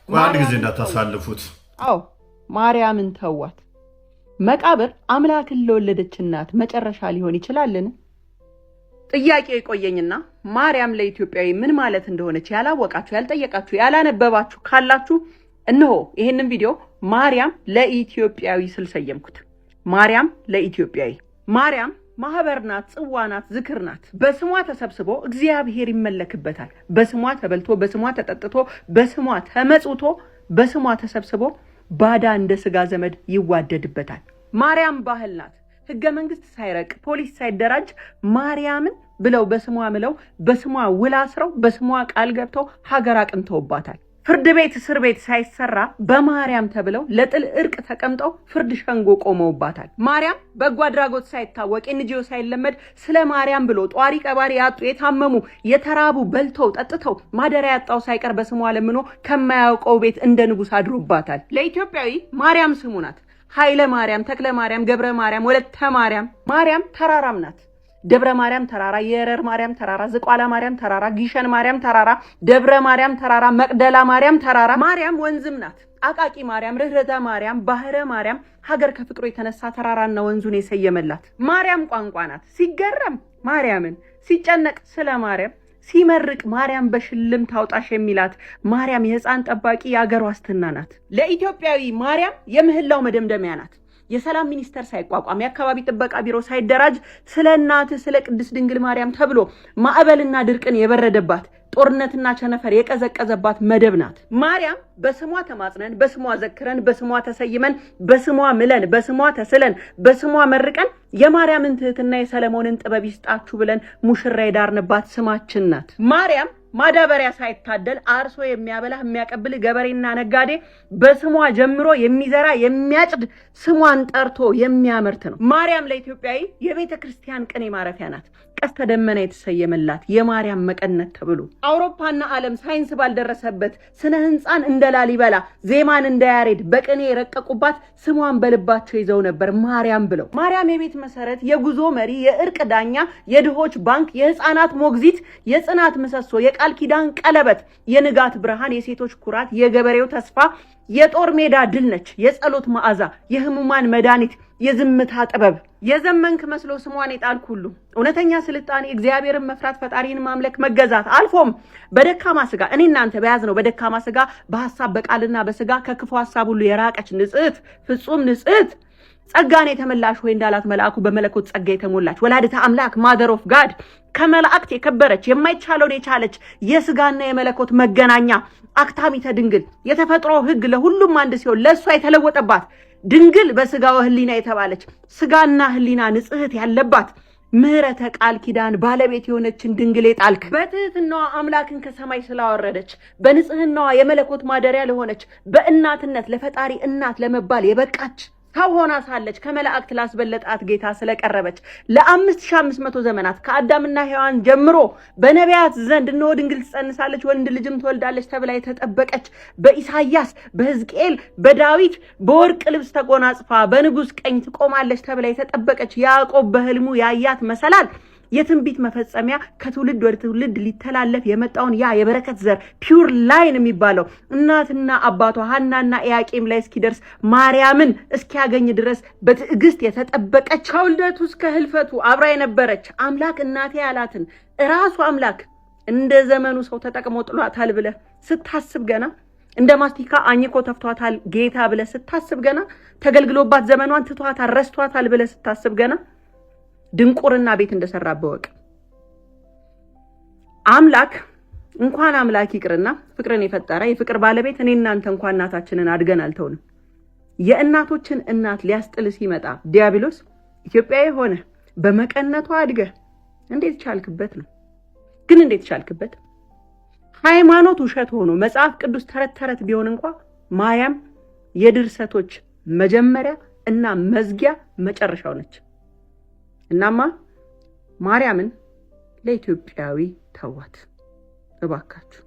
ቆይ አንድ ጊዜ ማርያምን ተዋት። እንዳታሳልፉት። አዎ፣ ማርያምን ተዋት። መቃብር አምላክን ለወለደች እናት መጨረሻ ሊሆን ይችላልን? ጥያቄ የቆየኝና ማርያም ለኢትዮጵያዊ ምን ማለት እንደሆነች ያላወቃችሁ፣ ያልጠየቃችሁ፣ ያላነበባችሁ ካላችሁ እነሆ ይሄንን ቪዲዮ ማርያም ለኢትዮጵያዊ ስል ሰየምኩት። ማርያም ለኢትዮጵያዊ። ማርያም ማህበር ናት፣ ጽዋ ናት፣ ዝክር ናት። በስሟ ተሰብስቦ እግዚአብሔር ይመለክበታል። በስሟ ተበልቶ፣ በስሟ ተጠጥቶ፣ በስሟ ተመጽውቶ፣ በስሟ ተሰብስቦ ባዳ እንደ ስጋ ዘመድ ይዋደድበታል። ማርያም ባህል ናት። ህገ መንግስት ሳይረቅ፣ ፖሊስ ሳይደራጅ ማርያምን ብለው በስሟ ምለው፣ በስሟ ውል አስረው፣ በስሟ ቃል ገብተው ሀገር አቅንተውባታል። ፍርድ ቤት እስር ቤት ሳይሰራ በማርያም ተብለው ለጥል እርቅ ተቀምጠው ፍርድ ሸንጎ ቆመውባታል። ማርያም በጎ አድራጎት ሳይታወቅ፣ NGO ሳይለመድ ስለ ማርያም ብሎ ጧሪ ቀባሪ ያጡ፣ የታመሙ፣ የተራቡ በልተው ጠጥተው ማደሪያ ያጣው ሳይቀር በስሟ ለምኖ ከማያውቀው ቤት እንደ ንጉሥ አድሮባታል። ለኢትዮጵያዊ ማርያም ስሙ ናት። ኃይለ ማርያም፣ ተክለ ማርያም፣ ገብረ ማርያም፣ ወለተ ማርያም። ማርያም ተራራም ናት። ደብረ ማርያም ተራራ፣ የረር ማርያም ተራራ፣ ዝቋላ ማርያም ተራራ፣ ጊሸን ማርያም ተራራ፣ ደብረ ማርያም ተራራ፣ መቅደላ ማርያም ተራራ። ማርያም ወንዝም ናት። አቃቂ ማርያም፣ ርኅረተ ማርያም፣ ባህረ ማርያም፣ ሀገር ከፍቅሩ የተነሳ ተራራና ወንዙን የሰየመላት። ማርያም ቋንቋ ናት። ሲገረም ማርያምን፣ ሲጨነቅ ስለ ማርያም፣ ሲመርቅ ማርያም በሽልም ታውጣሽ የሚላት ማርያም የሕፃን ጠባቂ፣ የአገር ዋስትና ናት። ለኢትዮጵያዊ ማርያም የምህላው መደምደሚያ ናት። የሰላም ሚኒስቴር ሳይቋቋም፣ የአካባቢ ጥበቃ ቢሮ ሳይደራጅ ስለ እናት ስለ ቅድስት ድንግል ማርያም ተብሎ ማዕበልና ድርቅን የበረደባት፣ ጦርነትና ቸነፈር የቀዘቀዘባት መደብ ናት። ማርያም በስሟ ተማጽነን፣ በስሟ ዘክረን፣ በስሟ ተሰይመን፣ በስሟ ምለን፣ በስሟ ተስለን፣ በስሟ መርቀን የማርያምን ትህትና የሰለሞንን ጥበብ ይስጣችሁ ብለን ሙሽራ የዳርንባት ስማችን ናት። ማርያም ማዳበሪያ ሳይታደል አርሶ የሚያበላ የሚያቀብል ገበሬና ነጋዴ በስሟ ጀምሮ የሚዘራ፣ የሚያጭድ፣ ስሟን ጠርቶ የሚያመርት ነው። ማርያም ለኢትዮጵያዊ የቤተ ክርስቲያን ቅኔ ማረፊያ ናት። ቀስተ ደመና የተሰየመላት የማርያም መቀነት ተብሎ አውሮፓና ዓለም ሳይንስ ባልደረሰበት ስነ ህንፃን እንደ ላሊበላ፣ ዜማን እንደ ያሬድ በቅኔ የረቀቁባት ስሟን በልባቸው ይዘው ነበር ማርያም ብለው። ማርያም የቤት መሰረት፣ የጉዞ መሪ፣ የእርቅ ዳኛ፣ የድሆች ባንክ፣ የህፃናት ሞግዚት፣ የጽናት ምሰሶ፣ የቃል ኪዳን ቀለበት፣ የንጋት ብርሃን፣ የሴቶች ኩራት፣ የገበሬው ተስፋ፣ የጦር ሜዳ ድል ነች። የጸሎት መዓዛ፣ የህሙማን መድኃኒት፣ የዝምታ ጥበብ። የዘመንክ መስሎ ስሟን የጣልክ ሁሉ እውነተኛ ስልጣኔ እግዚአብሔርን መፍራት፣ ፈጣሪን ማምለክ፣ መገዛት፣ አልፎም በደካማ ስጋ እኔ እናንተ በያዝነው በደካማ ስጋ በሀሳብ በቃልና በስጋ ከክፉ ሀሳብ ሁሉ የራቀች ንጽሕት፣ ፍጹም ንጽሕት፣ ጸጋን የተመላሽ ሆይ እንዳላት መልአኩ በመለኮት ጸጋ የተሞላች ወላዲተ አምላክ፣ mother of God፣ ከመላእክት የከበረች፣ የማይቻለውን የቻለች፣ የስጋና የመለኮት መገናኛ አክታሚተ ድንግል፣ የተፈጥሮ ሕግ ለሁሉም አንድ ሲሆን ለእሷ የተለወጠባት፣ ድንግል በስጋ ወህሊና የተባለች፣ ስጋና ህሊና ንጽሕት ያለባት፣ ምሕረተ ቃል ኪዳን ባለቤት የሆነችን ድንግል የጣልክ፣ በትህትናዋ አምላክን ከሰማይ ስላወረደች፣ በንጽህናዋ የመለኮት ማደሪያ ለሆነች፣ በእናትነት ለፈጣሪ እናት ለመባል የበቃች፣ ሰው ሆና ሳለች ከመላእክት ላስበለጣት ጌታ ስለቀረበች፣ ለ5500 ዘመናት ከአዳምና ሔዋን ጀምሮ በነቢያት ዘንድ እነሆ ድንግል ትጸንሳለች፣ ወንድ ልጅም ትወልዳለች ተብላ የተጠበቀች፣ በኢሳይያስ፣ በሕዝቅኤል፣ በዳዊት በወርቅ ልብስ ተጎናጽፋ በንጉሥ ቀኝ ትቆማለች ተብላ የተጠበቀች፣ ያዕቆብ በህልሙ ያያት መሰላል የትንቢት መፈጸሚያ ከትውልድ ወደ ትውልድ ሊተላለፍ የመጣውን ያ የበረከት ዘር pure line የሚባለው እናትና አባቷ ሐናና ኢያቄም ላይ እስኪደርስ፣ ማርያምን እስኪያገኝ ድረስ በትዕግስት የተጠበቀች፣ ከውልደቱ እስከ ህልፈቱ አብራ የነበረች፣ አምላክ እናቴ ያላትን እራሱ አምላክ እንደ ዘመኑ ሰው ተጠቅሞ ጥሏታል ብለህ ስታስብ ገና፣ እንደ ማስቲካ አኝኮ ተፍቷታል ጌታ ብለህ ስታስብ ገና፣ ተገልግሎባት ዘመኗን ትቷታል፣ ረስቷታል ብለህ ስታስብ ገና ድንቁርና ቤት እንደሰራብህ እወቅ። አምላክ እንኳን አምላክ ይቅርና ፍቅርን የፈጠረ የፍቅር ባለቤት እኔ እናንተ እንኳን እናታችንን አድገን አልተውንም። የእናቶችን እናት ሊያስጥል ሲመጣ ዲያብሎስ ኢትዮጵያዊ ሆነ በመቀነቷ አድገህ እንዴት ቻልክበት ነው? ግን እንዴት ቻልክበት? ሃይማኖት ውሸት ሆኖ መጽሐፍ ቅዱስ ተረት ተረት ቢሆን እንኳ ማርያም የድርሰቶች መጀመሪያ እና መዝጊያ መጨረሻው ነች። እናማ ማርያምን ለኢትዮጵያዊ ተዋት እባካችሁ።